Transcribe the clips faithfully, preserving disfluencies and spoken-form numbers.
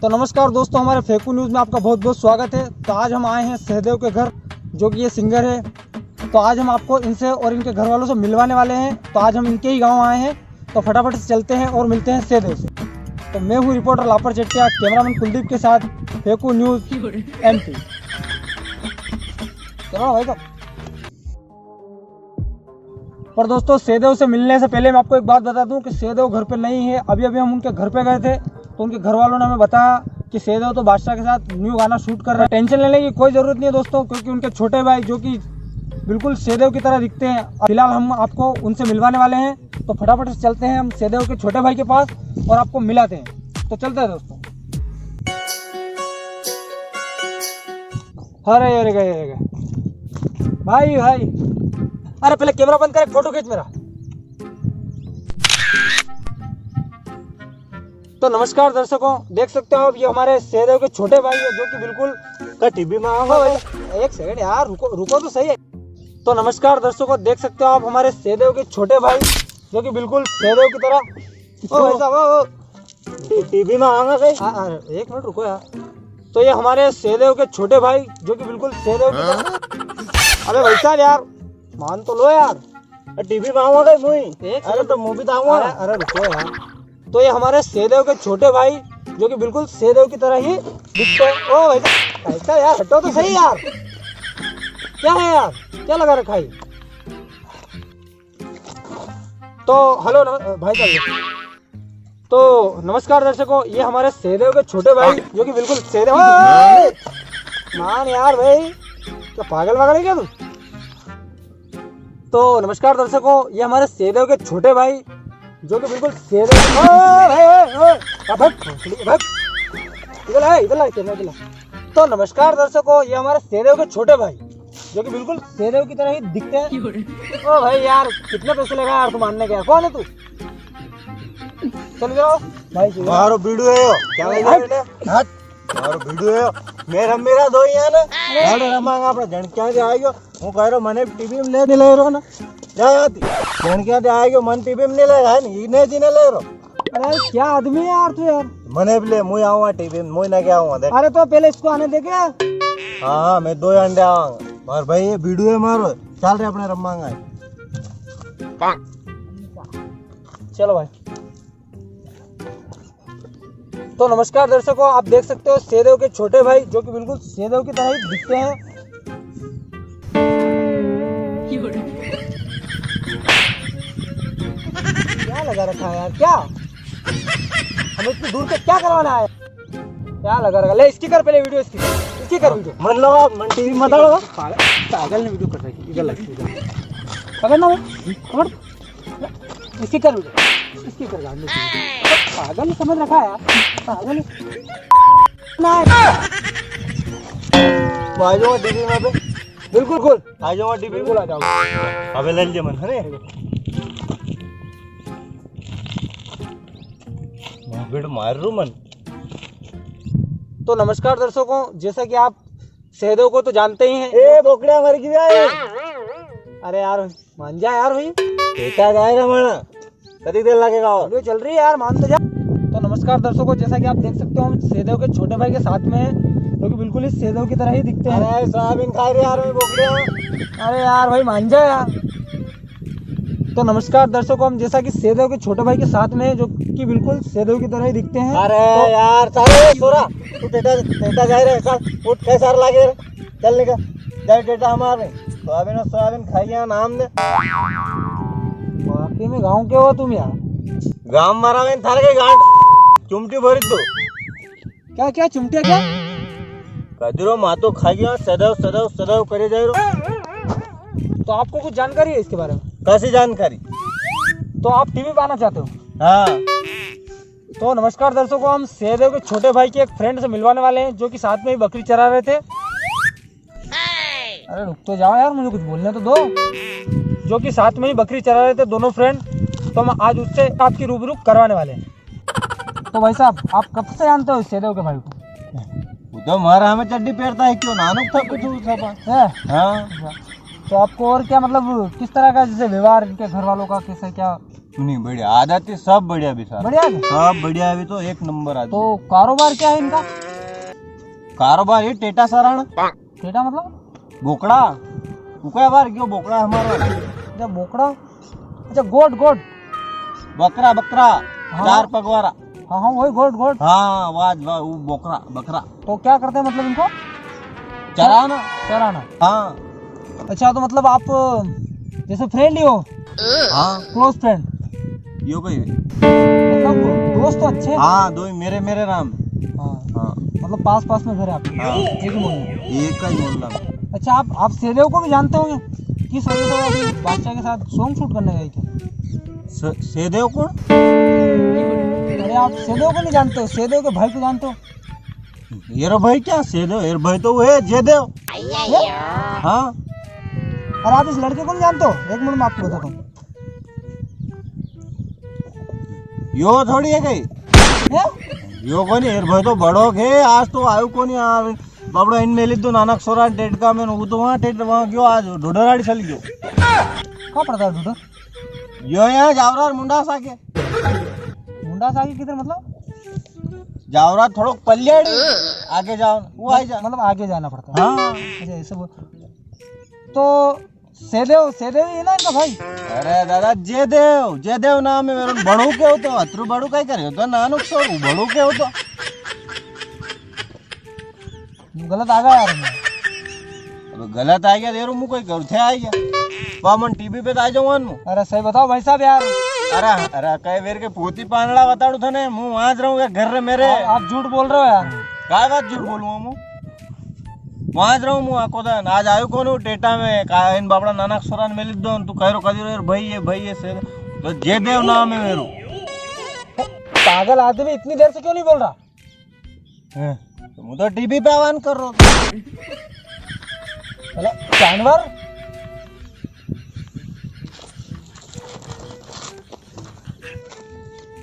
तो नमस्कार दोस्तों, हमारे फेकू न्यूज़ में आपका बहुत बहुत स्वागत है। तो आज हम आए हैं सहदेव के घर, जो कि ये सिंगर है। तो आज हम आपको इनसे और इनके घर वालों से मिलवाने वाले हैं। तो आज हम इनके ही गांव आए हैं, तो फटाफट से चलते हैं और मिलते हैं सहदेव से। तो मैं हूँ रिपोर्टर लापर चेटिया, कैमरामैन कुलदीप के साथ फेकू न्यूज़ एमपी। चलो भाई साहब। पर दोस्तों, सहदेव से मिलने से पहले मैं आपको एक बात बता दूं कि सहदेव घर पे नहीं है। अभी अभी हम उनके घर पे गए थे, तो उनके घर वालों ने हमें बताया कि सहदेव तो बादशाह के साथ न्यू गाना शूट कर रहे हैं। टेंशन लेने की कोई ज़रूरत नहीं है दोस्तों, क्योंकि उनके छोटे भाई, जो कि बिल्कुल सहदेव की तरह दिखते हैं, फिलहाल हम आपको उनसे मिलवाने वाले हैं। तो फटाफट से चलते हैं हम सहदेव के छोटे भाई के पास और आपको मिलाते हैं। तो चलते हैं दोस्तों। अरे, अरे गए, अरे गए। भाई, भाई। अरे, पहले कैमरा बंद कर, एक फोटो खींच मेरा। तो नमस्कार दर्शकों, देख सकते हो आप, ये हमारे सहदेव के छोटे भाई है, जो कि बिल्कुल का टीवी में आऊंगा भाई। एक सेकंड यार, रुको, रुको तो सही है। तो नमस्कार दर्शकों, देख सकते हो आप, हमारे सहदेव के छोटे भाई, जो कि बिल्कुल सहदेव की तरह। ओ भाई साहब, ओ, ओ। टीवी में आऊंगा कहीं? हाँ, हाँ, एक मिनट रुको यार। तो ये हमारे सहदेव के छोटे भाई, जो कि बिल्कुल सहदेव की तरह। अबे भाई साहब यार, मान तो लो यार। टीवी में आऊंगा कहीं मुई? एक अरे सेकंड। तो मूवी तो आऊंगा। अरे, अरे रुको यार। तो ये हमारे सहदेव के छोटे भाई, जो कि बिल्कुल सहदेव की तरह ही दिखते हैं। ओ भाई साहब, भाई साहब यार, हटो तो सही यार। क्या है यार, क्या लगा रखा है? तो हेलो न-, भाई साहब, तो नमस्कार दर्शकों, ये हमारे सहदेव के छोटे भाई, जो कि बिल्कुल सहदेव, ओए! मान यार भाई, क्या पागल वागल है क्या तू? तो नमस्कार दर्शकों, ये हमारे सहदेव के छोटे भाई, जो कि बिल्कुल सहदेव, ओए, ओए, ओए, ओए, अब भाग, भाग, इधर आ, इधर ला, इधर ला। तो नमस्कार दर्शकों, ये हमारे सहदेव के छोटे भाई, जो कि बिल्कुल सहदेव की तरह ही दिखते हैं। ओ भाई यार, कितने पैसे लेगा यार तू मानने के? कौन है तू? चल जाओ भाई, चल जाओ। मारो बीड़ू है यो। क्या भाई हट, बेटा? हट। मारो बीड़ू है यो। मेरा, मेरा दो ही है ना। अरे रमांगा अपना जन क्या दे आयो। हूँ कह रहा, मने टीवी में ले नहीं ले रहो ना। जा यार, जन क्या दे आयो, मन टीवी में नहीं ले रहा है, नहीं, इन्हें जी नहीं ले रहो। अरे क्या आदमी है यार तू यार। मने भी ले, मुई आऊंगा टीवी में, मुई ना क्या आऊंगा, देख। अरे तो पहले इसको आने दे क्या? हाँ, हाँ, मैं दो अंडे आऊंगा। मार भाई, ये बीड़ू है मारो। चल रे, अपने रमांगा। चलो भाई। तो नमस्कार दर्शकों, आप देख सकते हो सहदेव के छोटे भाई, जो कि बिल्कुल सहदेव की तरह ही दिखते हैं। क्या लगा रखा है यार, क्या? हम इतनी दूर से क्या करवाने आए? क्या लगा रखा? ले, इसकी कर पहले वीडियो, इसकी कर, इसकी कर वीडियो। मन लो, मन टीवी मत डालो। पागल, पागल ने वीडियो कर रखी, इधर लग, इधर। पकड़ ना भाई, पकड़। इसकी कर वीडियो, इसकी कर गांड की। पागल समझ रखा है यार, पागल। ना। भाई जो टीवी में पे। बिल्कुल, बिल्कुल। आ जाओ, आंटी, बिल्कुल आ जाओ। अबे ले लीजिए मन, है ना? मगड़ मार रू मन। तो नमस्कार दर्शकों, जैसा कि आप सहदेव को तो जानते ही हैं। ए, बोकड़ा मर गया है। अरे यार, मान जा यार भाई। बेटा गाय रमणा। कतरी देर लगेगा और? वीडियो चल रही है यार, मान तो जा। तो नमस्कार दर्शकों, जैसा कि आप देख सकते हो, हम सहदेव के छोटे भाई के साथ में हैं, जो कि बिल्कुल ही सहदेव की तरह ही दिखते हैं। अरे सोयाबीन खा रहे यार, मैं बोकड़े हैं। अरे यार भाई, मान जा यार। तो नमस्कार दर्शकों, हम जैसा कि सहदेव के छोटे भाई के साथ में हैं, जो कि बिल्कुल सहदेव की तरह ही दिखते हैं। अरे तो यार, सारे सोरा, तू टेटा, टेटा जा रहे, चल, उठ, कैसा लागे रे? चल निकल, जाए टेटा हमारे। सोयाबीन और सोयाबीन खाइए नाम ने। वाकई में गांव के हो तुम यार? गांव मारा में थारे के गांड चुमटी भरी तू। क्या, क्या चुमटिया क्या? कदरो मातो खा गया, सदैव, सदैव, सदैव करे जा रहो। तो आपको कुछ जानकारी है इसके बारे में? कैसी जानकारी? तो आप टीवी पाना चाहते हो? हाँ। तो नमस्कार दर्शकों, हम सहदेव के छोटे भाई के एक फ्रेंड से मिलवाने वाले हैं, जो कि साथ में ही बकरी चरा रहे थे। अरे रुक तो जाओ यार, मुझे कुछ बोलने तो दो। जो कि साथ में ही बकरी चरा रहे थे दोनों फ्रेंड, तो हम आज उससे आपकी रूबरू करवाने वाले हैं। तो भाई साहब, आप कब से जानते हो इस सहदेव के भाई को? वो तो हमारा हमें चड्डी पहनता है, क्यों नानुक था कुछ उसका पास। है? हाँ। तो आपको और क्या, मतलब किस तरह का जैसे व्यवहार इनके घर वालों का, कैसे क्या? नहीं, बढ़िया। आदत ही सब बढ़िया भी सारा। बढ़िया है? सब बढ़िया, अभी तो एक नंबर आदमी। तो कारोबार क्या है इनका? कारोबार ये टेटा सराण। टेटा मतलब? बोकड़ा। तू क्या बार क्यों बोकड़ा हमारा? अच्छा, बोकड़ा। अच्छा, गोट, गोट। बकरा, बकरा। हाँ। चार पग वाला। हाँ, हाँ, वही गोट, गोट। हाँ, वाह, वाह, वो बोकरा, बकरा। तो क्या करते हैं मतलब इनको? चराना। चराना। हाँ। अच्छा, तो मतलब आप जैसे फ्रेंड ही हो? हाँ। Close friend? यो कोई? मतलब दोस्त तो अच्छे हैं? हाँ, दो ही मेरे, मेरे राम। हाँ। हाँ। मतलब पास पास में घर है आपके? हाँ। एक ही मोहल्ला? एक ही मोहल्ला में। अच्छा, आप, आप सेदेव को भी जानते होंगे? किस वजह से वो अभी बादशाह के साथ सॉन्ग शूट करने गए थे? स-, सेदेव कौन? अरे, आप सेदेव को नहीं जानते हो? सेदेव के भाई को जानते हो? एरो भाई क्या? सेदेव, एरो भाई तो वो है जयदेव। ये? हाँ। अरे, आप इस लड़के को नहीं जानते हो? एक मिनट, मैं आपको बताता हूँ। यो थोड़ी है कई। हैं? यो कोनी, एरो भाई तो बड़ो के, आज तो आयो कोनी यार। बाबड़ा इन मेली तो नानक सोरा टेटका में, वो तो वहाँ टेट, वहाँ गयो, आज ढोडर आड़ी चल गयो। कहाँ पड़ता है ढोडर? यो यहाँ जावरा और मुंडा साके। मुंडा साके किधर मतलब? जावरा थोड़ो पलियाड़ी आगे जाओ, वो आई जा। मतलब आगे जाना पड़ता है। हाँ। अच्छा, ऐसे बोल। तो सेदेव, सेदेव ही ना इनका भाई? अरे दादा, जयदेव, जयदेव नाम है मेरो। बड़ू के हो तो, अतरू बड़ू काई करे हो तो, नानुक सो बड़ू के हो तो। गलत आ गया यार मैं। अब गलत आ गया, देर मु कोई घर थे आ गया। बा मन टीवी पे तो आ जाऊँ मु। अरे सही बताओ भाई साहब यार। अरे, अरे, कई बेर के पोती पानड़ा बताड़ू थने, मु वहां ज रहूंगा घर रे मेरे। आप, आप झूठ बोल रहे हो यार। काय बात झूठ बोलूँ मु? वहां ज रहूं मु आको दन। आज आयो कोनी टेटा में, का इन बापड़ा नाना सोरा ने मेली दो, तू कह रो कदी रो भाई ये, भाई ये से। तो जयदेव नाम है मेरो। पागल आदमी इतनी देर से क्यों नहीं बोल रहा? हैं? तो मु तो टीवी पे आवान कर रो। अरे जानवर।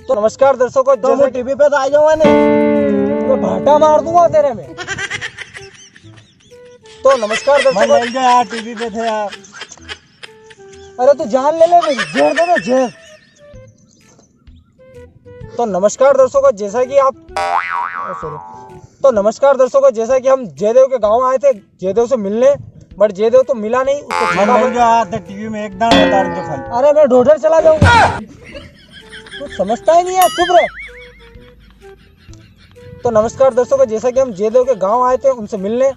तो नमस्कार दर्शकों, तो जैसे टीवी पे तो आ जाओ ने। मैं भाटा मार दूंगा तेरे में। तो नमस्कार मैं दर्शकों। ले गया यार, टीवी पे थे यार। अरे तू जान ले ले मेरी, जहर दे दे, जहर। तो नमस्कार दर्शकों, जैसा कि आप, ओ, sorry। तो नमस्कार दर्शकों, जैसा कि हम जयदेव के गांव आए थे, जयदेव से मिलने, but जयदेव तो मिला नहीं, उसको मैं छोटा ले भाई गया यार, तो टीवी में एक दाना डाल दो खाली। अरे मैं ढोढर चला जाऊंगा। तू समझता ही नहीं है, चुप रहे। तो नमस्कार दर्शकों, जैसा कि हम जयदेव के गांव आए थे उनसे मिलने,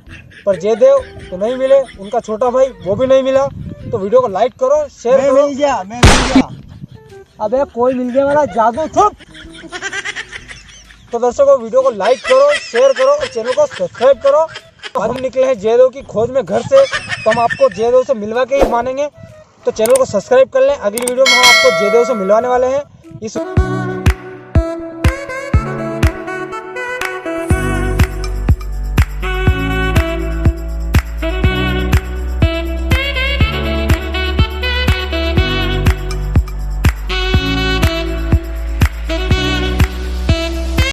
पर जयदेव तो नहीं मिले, उनका छोटा भाई वो भी नहीं मिला। तो वीडियो को like करो, share मैं करो। मिल गया, मैं मिल गया। अबे कोई मिल गया वाला जादू, चुप। तो दर्शकों, वीडियो को like करो, share करो और channel को subscribe करो। हम निकले हैं जयदेव की खोज में घर से, तो हम आपको जयदेव से मिलवा के ही मानेंगे। तो channel को subscribe कर लें, अगली वीडियो में हम आपको जयदेव से मिलवाने वाले हैं। इस